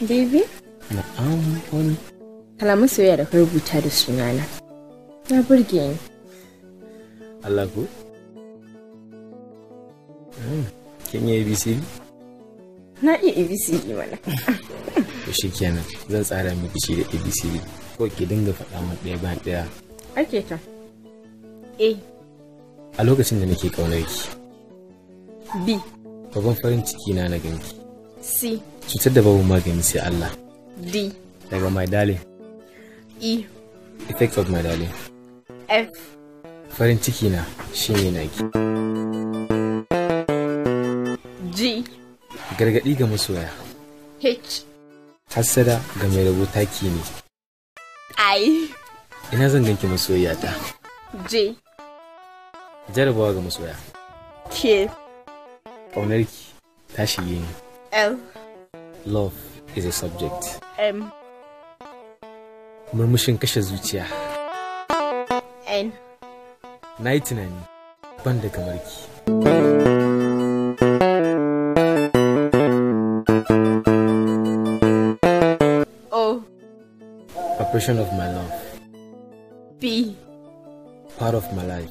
Baby? Na'am, wani. Kalaman soyayya da ka rubuta da sunana. Ya burge ni. Allah ko? Kin yi ABCD? Na iya ABCD mana. To shikenan, zan tsara miki shi da ABCD. Ko ki dinga faɗa min ɗaya bayan ɗaya. Ake ta. A. A lokacin da nake ƙaunar ki. B. Babban farin ciki na na ganki. C. Cutar da babu magani sai Allah. D. Daga my darling. E. Effect of my darling. F. Farin ciki na shine naki. G. Gargaɗi ga masoya. H. Hassada ga mai rabo taki ne. I. Ina zan ganki masoyiyata. J. Jarabawa ga masoya. K. Ƙaunarki ta shige ni. L. Love is a subject. M. Murmushin kashe zuciya. N. Na yi tunani ban da kamar ki. O. Operation of my love. P. Part of my life.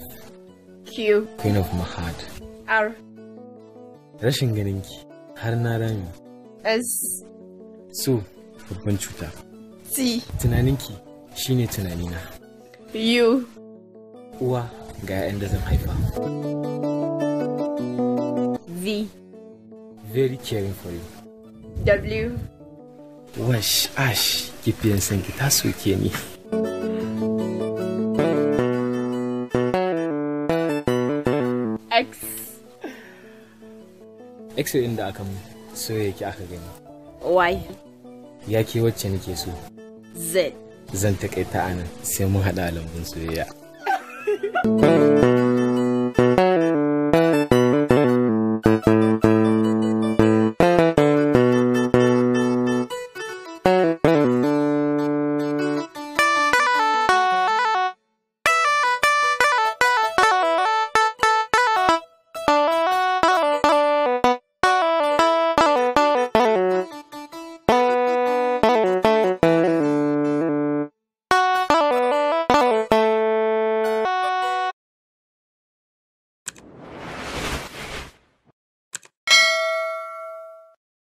Q. Queen of my heart. R. Rashin ganinki har na rami. S. So babban cuta. T. Tunaninki shine tunanina. U. Uwa ga 'ya'yan da zan haifa. V. Very caring for you. W. Wash, ash, kifiyan sanki ta soke ni. X. X-ray ɗin da aka mun soyayya ki aka gani. Y. Ya ke wacce nake so. Z. Zan taƙaita a nan sai mun haɗa a lambun soyayya.